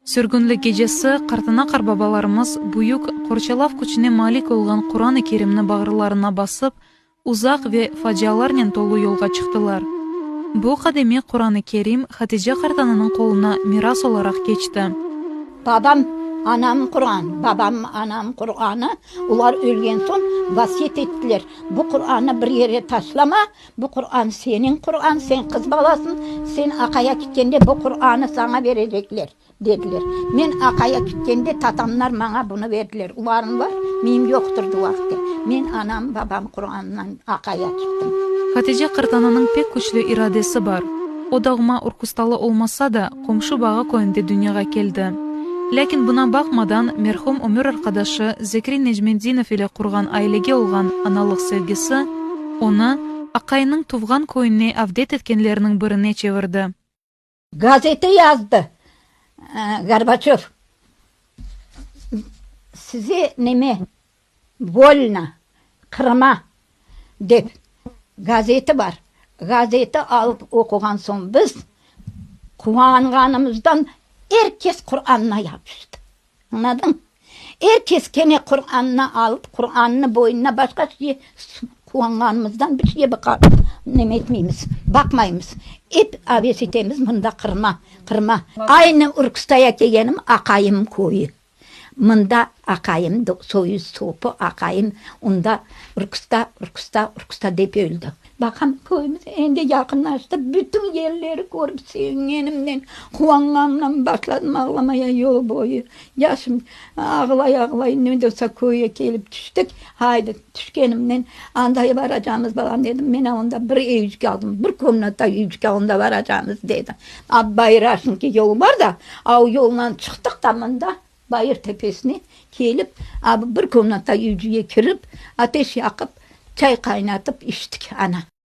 Sürgünlik gecesi qartana-qartbabalarımız büyük qorçalav küçüne malik olğan Quran-ı Kerimni bağırlarına basıp, uzaq ve facialarnen tolu yolğa çıqtılar. Bu qadimiy Quran-ı Kerim Hatice qartananıñ qoluna miras olaraq keçti. Babam, anam Quran, babam, anam Quranı, olar ölgen soñ vasiyet ettiler, bu Quranı bir yere taşlama, Bu Quran seniñ Quran, sen qız balasıñ, sen aqaya kitkende bu Quranı saña berecekler, dediler. Men aqaya kitkende tatamlar maña bunı berdiler. Ularıñ bar, miyim yoqtır vaqıtte. Men anam, babam Quranınan aqaya kittim. Hatice qartananıñ pek küçlü iradesi bar. O doğma Urkustalı olmasa da, qomşu Bağı köyünde dünyağa keldi. Lâkin buna baqmadan, merhum ömür arqadaşı Zekri Necmetdinov ile qurğan ailege olğan analıq sevgisi onı aqayınıñ tuvğan köyüne avdet etkenlerniñ birine çevirdi. Gazete yazdı Gorbaçöv, size neme, volno, Qırıma dep gazeti bar. Gazeti alıp oquğan soñ biz quvanğanımızdan er kes Quranına yapıştı. Añladıñ? Er kes kene Qurannı alıp, Qurannı boynuna başqa şey quvanğanımızdan bir şeye neme etmeymiz, baqmaymız. Ep aves etemiz mında Qırıma, Qırıma. Aynı Urkstaya kelgenim aqayım köyü. Mında aqayım soyu-sopu aqayım onda Urkusta, Urkusta, Urkusta dep öldi. Baqam, köyümiz endi yaqınlaştı, bütün yerleri körip sevingenimden, quvanğanımdan başladım ağlamaya yol boyu. Yaşım ağlay-ağlay ne de olsa köyge kelip tüştik. Haydi, tüşkenimden anda baracağımız balam dedim, men onda bir evcik aldım, bir komnata evcik onda baracağımız dedi. A Bayraşnıñki yolu bar da, a o yoldan çıqtıq da mında bayır tepesine kelip, a bir komnata evcige kirip, ateş yaqıp, çay qaynatıp içtik, ana.